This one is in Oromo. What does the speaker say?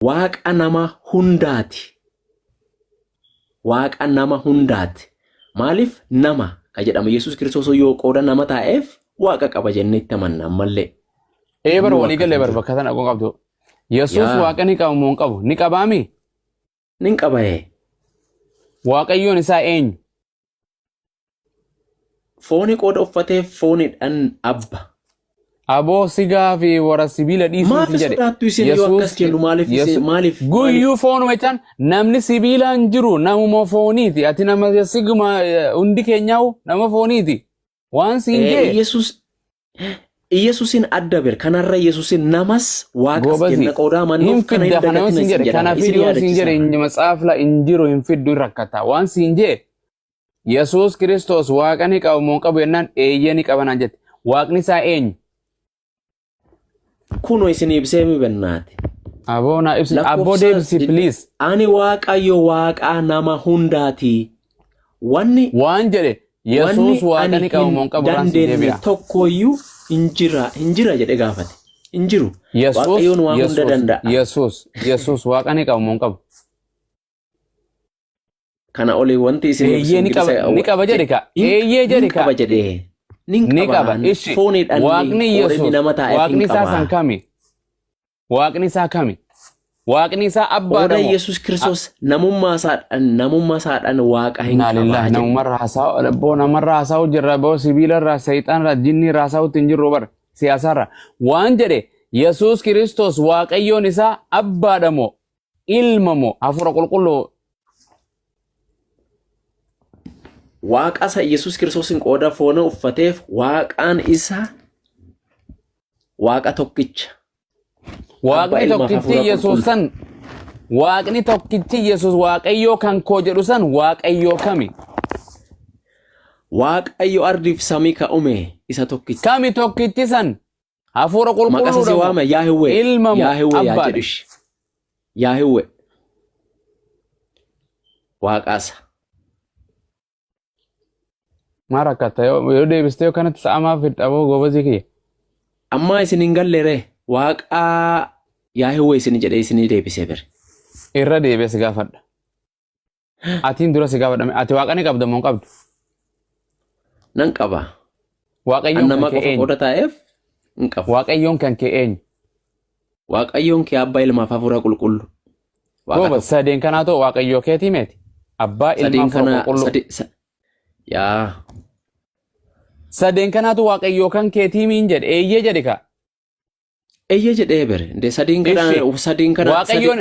Waaqa nama hundaati. Waaqa nama hundaati. Maaliif nama ka jedhamu Yesuus Kiristoos yoo qooda nama taa'eef Waaqa qaba jennee itti amanna ammallee. Ee bar Namni walii galee waakkatu bar hin jiru. bakka tana dhaquu qabdu. Yesuus Yaa. Waaqa ni qaba moo hin qabu? Ni qabaami? Nin qaba ee. Waaqayyoon isaa eenyu? Fooni qooda uffateef foonidhaan abba. Aboo sigaa fi warra sibiila dhiisuuf Maaf hin jedhe. sodaattu isin yoo akkas Yesuus jennu maaliif isin Yesu maaliif maaliif guyyuu foonuma jechaan namni sibiilaan jiru namuma fooniiti. Ati nama siguma hundi keenyaa'u nama fooniiti. Waan siin jee Yesuus Iyesuusin adda bir kanarra Yesuusin namas waaqas Goobasi jenna qooda hin amannuuf kana hin fidda kana yoo dagatina siin isin jedhe jedhama kana isin fidi yoo siin jedhe yaadachiisa. hin matsaafla hin jiru hin fiddu hin rakkata waan siin jee Yesuus Kiristoos waaqa ni qaba moo hin qabu jennaan eeyyee ni qaba naan jette waaqni isaa eenyu? Kuno isin ibsee mi bennaati. Aboo naa ibsi abboo Lakkoofsa deebisi please. Ani Waaqayyo Waaqaa nama hundaati. Wanni Waan jedhe wanni Yesuus waaqa ani ni qaba hin moo hin qabu irraan si dandeenye deebi'a. tokkoyyuu hin jira hin jira jedhe gaafate. Hin jiru. Yesuus Waaqayyoon waa hunda Yesuus danda'a. Yesuus Yesuus waaqa ni qaba moo hin qabu? Kana olii wanti isin ibsu Eeyyee ni qaba ni qaba jedhe ka. Hin Eeyyee nin jedhe ka. qaba jedhe. Nin Ni qaba. qaba. Ishi Fooniidhaan waaqni qooda inni Yesuus nama taa'eef hin waaqni isaa qaba. san kami? Waaqni isaa kami? Waaqni isaa Qooda abbaadha moo? Yesuus Kiristoos namummaa isaadhaan namummaa isaadhaan waaqa hin Innaa qaba lillahi jedhe. namumarra haasa'u boo namarra haasa'u jirra boo sibiilarra seexanarra jinniirra haasa'utti hin jirru bar siyaasarra waan jedhe Yesuus Kiristoos waaqayyoon isaa abbaadha moo ilma moo hafuura qulqulluu Waaqa isa Yesuus Kiristoosin qooda foona uffateef waaqaan isa waaqa tokkicha. Abbaa Waaqni ilmaaf tokkichi hafuura Yesuus qulqulluu. san Waaqni tokkichi Yesuus Waaqayyoo kan koo jedhu san Waaqayyoo kami? Waaqayyo ardiif samii ka ume isa tokkicha. Kami tokkichi san? Hafuura Maqaa isa si qulqulluudha moo? waama Yaahiwwee. Ilma moo? Yaahiwwee yaa Abbaadha? jedhu ishi. Yaahiwwee. Waaqaasa. Maa rakkatta yoo yoo deebistee yoo kanatti sa'a maaf fidda aboo goobazii kiyya. Ammaa isin hin galle ree. Waaqaa Yaahiwwee isin jedhee isinii deebisee bire. Irra deebi'ee si gaafadha. Atiin dura si gaafadhame. Ati waaqa ni qabda moo hin qabdu? Nan qaba. An Waaqayyoon kan nama kee qofa eenyu? qooda taa'eef hin qabu. Waaqayyoon kan kee eenyu? Waaqayyoon kee abbaa ilmaaf hafuura qulqullu. Waaqa Gooba tokko. sadeen kanaa ta'u waaqayyoo keetii meeti? Abbaa ilmaa Sadeen hafuura kana qulqulluu. sade sa, yaa Sadeen kanaatu waaqayyoo kan keetii miin jedhe eeyyee jedhe kaa. Eeyyee jedhee bere. Ndee sadiin kana Ishi sadiin kana waaqayyoon